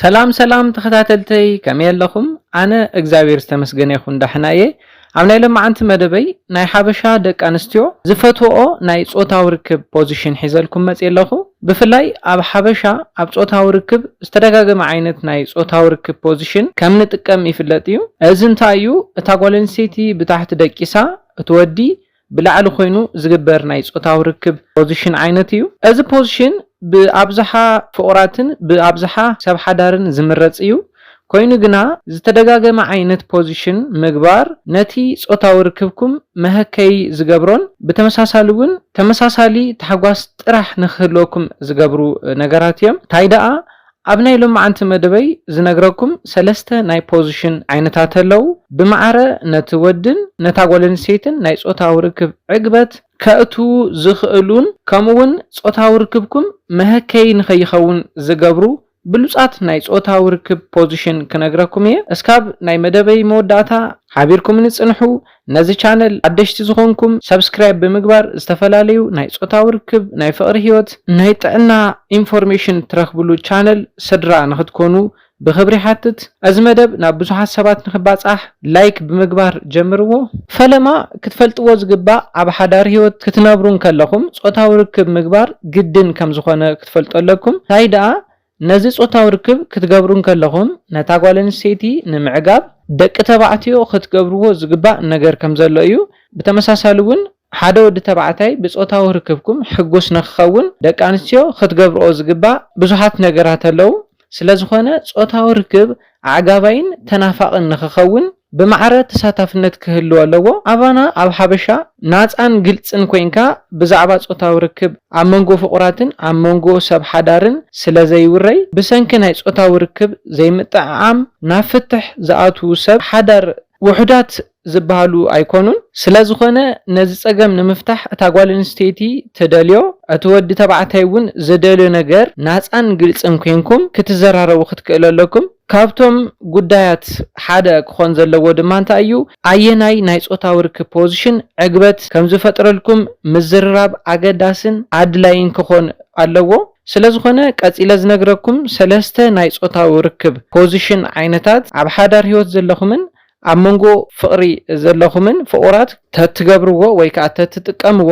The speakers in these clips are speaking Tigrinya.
ሰላም ሰላም ተኸታተልተይ፣ ከመይ ኣለኹም? ኣነ እግዚኣብሔር ዝተመስገነ ይኹን፣ ዳሕና እየ። ኣብ ናይ ሎማዓንቲ መደበይ፣ ናይ ሓበሻ ደቂ ኣንስትዮ ዝፈትወኦ ናይ ጾታዊ ርክብ ፖዚሽን ሒዘልኩም መጽየ ኣለኹ። ብፍላይ ኣብ ሓበሻ ኣብ ጾታዊ ርክብ ዝተደጋገመ ዓይነት ናይ ጾታዊ ርክብ ፖዚሽን ከም ንጥቀም ይፍለጥ እዩ። እዚ እንታይ እዩ? እታ ጓል ኣንስተይቲ ብታሕቲ ደቂሳ፣ እቲ ወዲ ብላዕሊ ኮይኑ ዝግበር ናይ ጾታዊ ርክብ ፖዚሽን ዓይነት እዩ። እዚ ፖዚሽን ብኣብዝሓ ፍቑራትን ብኣብዝሓ ሰብ ሓዳርን ዝምረጽ እዩ። ኮይኑ ግና፣ ዝተደጋገመ ዓይነት ፖዚሽን ምግባር ነቲ ጾታዊ ርክብኩም መሀከዪ ዝገብሮን ብተመሳሳሊ እውን ተመሳሳሊ ታሕጓስ ጥራሕ ንክህልወኩም ዝገብሩ ነገራት እዮም። እንታይ ደኣ፣ ኣብ ናይ ሎማዓንቲ መደበይ ዝነግረኩም ሰለስተ ናይ ፖዚሽን ዓይነታት ኣለዉ። ብማዕረ ነቲ ወድን ነታ ጓል ኣንስተይትን ናይ ጾታዊ ርክብ ዕግበት ከእትዉ ዝኽእሉን፣ ከምኡ እውን ጾታዊ ርክብኩም መሀከዪ ንኸይኸውን ዝገብሩ ብሉጻት ናይ ጾታዊ ርክብ ፖዚሽን ክነግረኩም እየ። እስካብ ናይ መደበይ መወዳእታ ሓቢርኩምኒ ጽንሑ። ነዚ ቻነል ሓደሽቲ ዝኾንኩም፣ ሰብስክራይብ ብምግባር ዝተፈላለዩ ናይ ጾታዊ ርክብ፣ ናይ ፍቕሪ ህይወት፣ ናይ ጥዕና ኢንፎርሜሽን ትረኽብሉ ቻነል ስድራ ንኽትኮኑ ብኽብሪ ሓትት። እዚ መደብ ናብ ብዙሓት ሰባት ንኽባጻሕ ላይክ ብምግባር ጀምርዎ። ፈለማ ክትፈልጥዎ ዝግባእ፣ ኣብ ሓዳር ህይወት ክትነብሩ እንከለኹም ጾታዊ ርክብ ምግባር ግድን ከም ዝኾነ ክትፈልጡ ኣለኩም። እንታይ ደኣ፣ ነዚ ጾታዊ ርክብ ክትገብሩ እንከለኹም፣ ነታ ጓል ኣንስተይቲ ንምዕጋብ ደቂ ተባዕትዮ ክትገብርዎ ዝግባእ ነገር ከም ዘሎ እዩ። ብተመሳሳሊ እውን፣ ሓደ ወዲ ተባዕታይ ብጾታዊ ርክብኩም ሕጉስ ንክኸውን፣ ደቂ ኣንስትዮ ክትገብርኦ ዝግባእ ብዙሓት ነገራት ኣለዉ። ስለ ዝኾነ፣ ጾታዊ ርክብ ኣዕጋባይን ተናፋቕን ንክኸውን፣ ብማዕረ ተሳታፍነት ክህልዎ ኣለዎ። ኣባና ኣብ ሓበሻ ናጻን ግልጽን ኮይንካ ብዛዕባ ጾታዊ ርክብ ኣብ መንጎ ፍቑራትን ኣብ መንጎ ሰብ ሓዳርን ስለ ዘይውረይ፣ ብሰንኪ ናይ ጾታዊ ርክብ ዘይምጥዕዓም ናብ ፍትሕ ዝኣትዉ ሰብ ሓዳር ውሑዳት ዝበሃሉ ኣይኮኑን። ስለ ዝኾነ፣ ነዚ ጸገም ንምፍታሕ እታ ጓል ኣንስተይቲ ትደልዮ፣ እቲ ወዲ ተባዕታይ እውን ዝደልዮ ነገር ናጻን ግልጽን ኮይንኩም ክትዘራረቡ ክትክእሉ ኣለኩም። ካብቶም ጉዳያት ሓደ ክኾን ዘለዎ ድማ እንታይ እዩ? ኣየናይ ናይ ጾታዊ ርክብ ፖዚሽን ዕግበት ከም ዝፈጥረልኩም ምዝርራብ ኣገዳስን ኣድላይን ክኾን ኣለዎ። ስለ ዝኾነ፣ ቀጺለ ዝነግረኩም ሰለስተ ናይ ጾታዊ ርክብ ፖዚሽን ዓይነታት፣ ኣብ ሓዳር ህይወት ዘለኹምን ኣብ መንጎ ፍቕሪ ዘለኹምን ፍቑራት ተትገብርዎ ወይ ከኣ ተትጥቀምዎ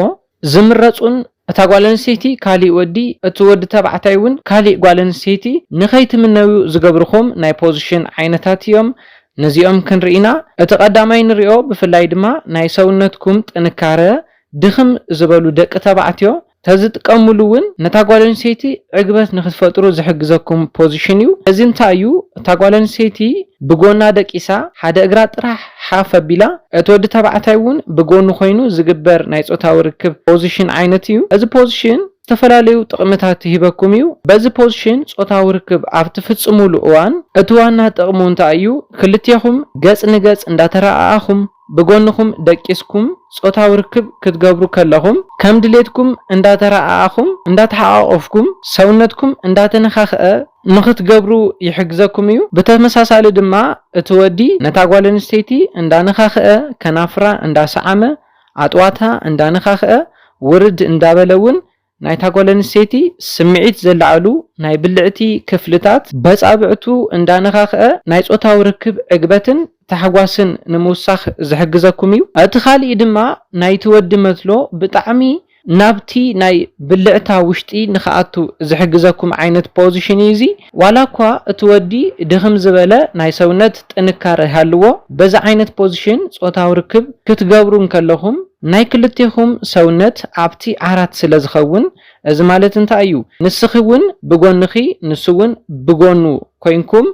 ዝምረጹን፣ እታ ጓል ኣንስተይቲ ካሊእ ወዲ፣ እቲ ወዲ ተባዕታይ እውን ካሊእ ጓል ኣንስተይቲ ንኸይትምነዩ ዝገብርኹም ናይ ፖዚሽን ዓይነታት እዮም። ነዚኦም ክንርኢ ኢና። እቲ ቀዳማይ ንሪኦ፣ ብፍላይ ድማ ናይ ሰውነትኩም ጥንካረ ድኽም ዝበሉ ደቂ ተባዕትዮ ተዝጥቀምሉ እውን፣ ነታ ጓል ኣንስተይቲ ዕግበት ንክትፈጥሩ ዝሕግዘኩም ፖዚሽን እዩ። እዚ እንታይ እዩ? እታ ጓል ኣንስተይቲ ብጎና ደቂሳ፣ ሓደ እግራ ጥራሕ ሓፍ ኣቢላ፣ እቲ ወዲ ተባዕታይ እውን ብጎኑ ኮይኑ ዝግበር ናይ ጾታዊ ርክብ ፖዚሽን ዓይነት እዩ። እዚ ፖዚሽን ዝተፈላለዩ ጥቕምታት ይህበኩም እዩ። በዚ ፖዚሽን ጾታዊ ርክብ ኣብ ትፍጽሙሉ እዋን፣ እቲ ዋና ጥቕሙ እንታይ እዩ? ክልቴኹም ገጽ ንገጽ እንዳተረኣኣኹም፣ ብጎንኹም ደቂስኩም ጾታዊ ርክብ ክትገብሩ ከለኹም፣ ከም ድሌትኩም እንዳተረኣኣኹም፣ እንዳተሓቋቖፍኩም፣ ሰውነትኩም እንዳተነኻኽአ ንኽትገብሩ ይሕግዘኩም እዩ። ብተመሳሳሊ ድማ፣ እቲ ወዲ ነታ ጓል ኣንስተይቲ እንዳነኻኽአ፣ ከናፍራ እንዳሰዓመ፣ ኣጥዋታ እንዳነኻኽአ፣ ውርድ እንዳበለ እውን ናይታ ጓል ኣንስተይቲ ስምዒት ዘለዓዕሉ ናይ ብልዕቲ ክፍልታት በጻብዕቱ እንዳነኻኽአ ናይ ጾታዊ ርክብ ዕግበትን ታሕጓስን ንምውሳኽ ዝሕግዘኩም እዩ። እቲ ካሊእ ድማ ናይቲ ወዲ መትሎ ብጣዕሚ ናብቲ ናይ ብልዕታ ውሽጢ ንኽኣቱ ዝሕግዘኩም ዓይነት ፖዚሽን እዩ እዚ። ዋላ እኳ እቲ ወዲ ድኽም ዝበለ ናይ ሰውነት ጥንካረ ይሃልዎ፣ በዚ ዓይነት ፖዚሽን ጾታዊ ርክብ ክትገብሩ እንከለኹም ናይ ክልቴኹም ሰውነት ኣብቲ ዓራት ስለ ዝኸውን፣ እዚ ማለት እንታይ እዩ? ንስኺ እውን ብጎንኺ፣ ንሱ እውን ብጎኑ ኮይንኩም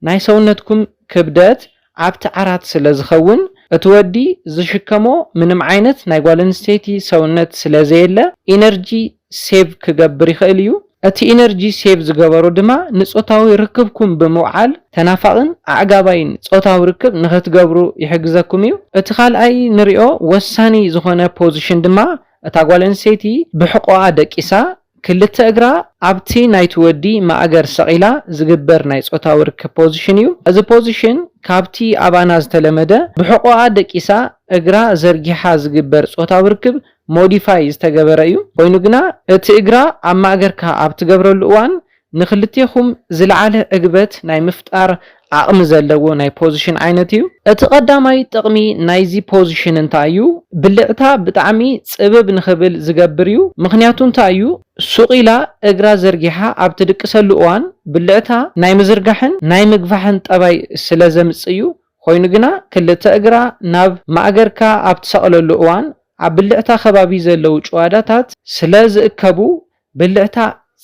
ናይ ሰውነትኩም ክብደት ኣብቲ ዓራት ስለ ዝኸውን፣ እቲ ወዲ ዝሽከሞ ምንም ዓይነት ናይ ጓል ኣንስተይቲ ሰውነት ስለ ዘየለ፣ ኢነርጂ ሴቭ ክገብር ይኽእል እዩ። እቲ ኢነርጂ ሴቭ ዝገበሮ ድማ ንጾታዊ ርክብኩም ብምውዓል ተናፋቕን ኣዕጋባይን ጾታዊ ርክብ ንኽትገብሩ ይሕግዘኩም እዩ። እቲ ካልኣይ ንሪኦ ወሳኒ ዝኾነ ፖዚሽን ድማ እታ ጓል ኣንስተይቲ ብሕቖኣ ደቂሳ ክልተ እግራ ኣብቲ ናይቲ ወዲ ማእገር ሰቒላ ዝግበር ናይ ጾታዊ ርክብ ፖዚሽን እዩ። እዚ ፖዚሽን ካብቲ ኣባና ዝተለመደ ብሕቖኣ ደቂሳ እግራ ዘርጊሓ ዝግበር ጾታዊ ርክብ ሞዲፋይ ዝተገበረ እዩ። ኮይኑ ግና እቲ እግራ ኣብ ማእገርካ ኣብ ትገብረሉ እዋን ንክልቴኹም ዝለዓለ ዕግበት ናይ ምፍጣር ዓቕሚ ዘለዎ ናይ position ዓይነት እዩ። እቲ ቀዳማይ ጥቕሚ ናይዚ position እንታይ እዩ? ብልዕታ ብጣዕሚ ጽብብ ንኽብል ዝገብር እዩ። ምኽንያቱ እንታይ እዩ? ሱቕ ኢላ እግራ ዘርጊሓ ኣብ ትድቅሰሉ እዋን ብልዕታ ናይ ምዝርጋሕን ናይ ምግፋሕን ጠባይ ስለ ዘምጽእ እዩ። ኮይኑ ግና ክልተ እግራ ናብ ማእገርካ ኣብ ትሰቕለሉ እዋን ኣብ ብልዕታ ከባቢ ዘለዉ ጭዋዳታት ስለ ዝእከቡ ብልዕታ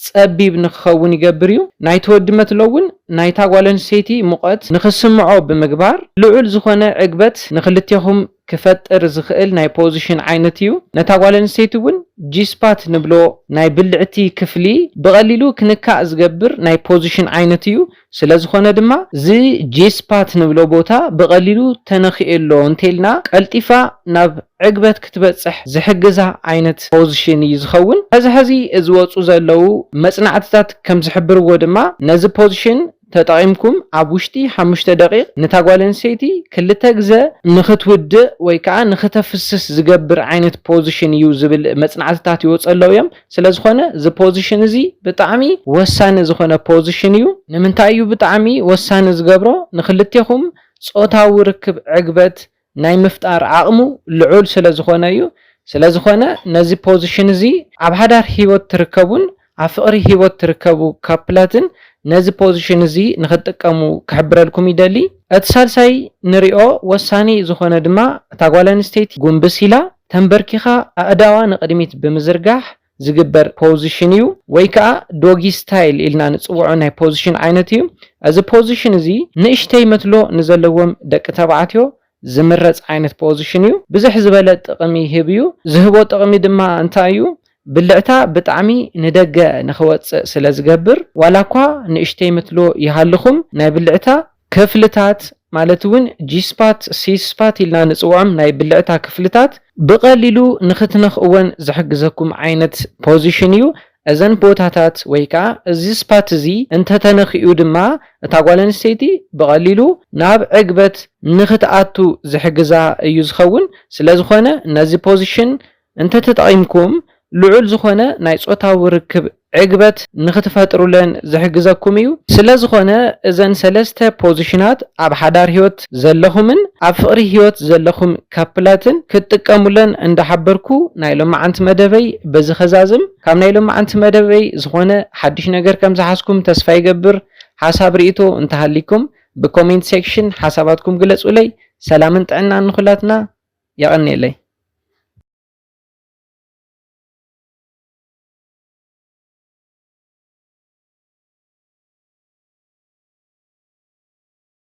ጸቢብ ንክኸውን ይገብር እዩ። ናይቲ ወዲ መትሎ እውን ናይታ ጓል ኣንስተይቲ ሙቐት ንክስምዖ ብምግባር ልዑል ዝኾነ ዕግበት ንክልቴኹም ክፈጥር ዝኽእል ናይ position ዓይነት እዩ። ነታ ጓል ኣንስተይቲ እውን G spot ንብሎ ናይ ብልዕቲ ክፍሊ ብቐሊሉ ክንካእ ዝገብር ናይ position ዓይነት እዩ። ስለ ዝኾነ ድማ እዚ G spot ንብሎ ቦታ ብቐሊሉ ተነኺኡ ኣሎ እንተልና ቀልጢፋ ናብ ዕግበት ክትበጽሕ ዝሕግዛ ዓይነት position እዩ ዝኸውን። ሕዚ ሕዚ ዝወፁ ዘለዉ መጽናዕትታት ከም ዝሕብርዎ ድማ ነዚ position ተጠቒምኩም ኣብ ውሽጢ ሓሙሽተ ደቂቕ ነታ ጓል ኣንስተይቲ ክልተ ግዘ ንኽትውድእ ወይ ከዓ ንኽተፍስስ ዝገብር ዓይነት position እዩ ዝብል መጽናዕትታት ይወፁ ኣለዉ እዮም። ስለ ዝኾነ እዚ position እዚ ብጣዕሚ ወሳኒ ዝኾነ position እዩ። ንምንታይ እዩ ብጣዕሚ ወሳኒ ዝገብሮ? ንክልቴኹም ጾታዊ ርክብ ዕግበት ናይ ምፍጣር ዓቕሙ ልዑል ስለ ዝኾነ እዩ። ስለ ዝኾነ ነዚ position እዚ ኣብ ሓዳር ህይወት ትርከቡን ኣብ ፍቕሪ ህይወት ትርከቡ ካፕላትን ነዚ position እዚ ንኽትጥቀሙ ክሕብረልኩም ይደሊ። እቲ ሳልሳይ ንሪኦ ወሳኒ ዝኾነ ድማ እታ ጓል ኣንስተይቲ ጉንብስ ኢላ ተንበርኪኻ ኣእዳዋ ንቕድሚት ብምዝርጋሕ ዝግበር position እዩ፣ ወይ ከዓ doggy style ኢልና ንፅውዖ ናይ position ዓይነት እዩ። እዚ position እዚ ንእሽተይ መትሎ ንዘለዎም ደቂ ተባዕትዮ ዝምረፅ ዓይነት position እዩ። ብዝሕ ዝበለ ጥቕሚ ይህብ እዩ። ዝህቦ ጥቕሚ ድማ እንታይ እዩ? ብልዕታ ብጣዕሚ ንደገ ንኽወፅእ ስለ ዝገብር፣ ዋላ እኳ ንእሽተይ መትሎ ይሃልኹም ናይ ብልዕታ ክፍልታት ማለት እውን G spot፣ C spot ኢልና ንፅውዖም ናይ ብልዕታ ክፍልታት ብቐሊሉ ንኽትነኽእወን ዝሕግዘኩም ዓይነት position እዩ። እዘን ቦታታት ወይ ከዓ እዚ spot እዚ እንተተነኺኡ ድማ እታ ጓል ኣንስተይቲ ብቐሊሉ ናብ ዕግበት ንኽትኣቱ ዝሕግዛ እዩ ዝኸውን። ስለ ዝኾነ ነዚ position እንተተጠቒምኩም ልዑል ዝኾነ ናይ ጾታዊ ርክብ ዕግበት ንኽትፈጥሩለን ዝሕግዘኩም እዩ። ስለ ዝኾነ እዘን ሰለስተ positionናት ኣብ ሓዳር ህይወት ዘለኹምን ኣብ ፍቕሪ ህይወት ዘለኹም ካፕላትን ክትጥቀሙለን እንዳሓበርኩ ናይ ሎማዓንቲ መደበይ በዚ ኸዛዝም። ካብ ናይ ሎማዓንቲ መደበይ ዝኾነ ሓድሽ ነገር ከም ዝሓዝኩም ተስፋ ይገብር። ሓሳብ ርእይቶ እንተሃሊኩም ብ comment section ሓሳባትኩም ግለጹለይ። ሰላምን ጥዕናን ንኹላትና። የቐንየለይ።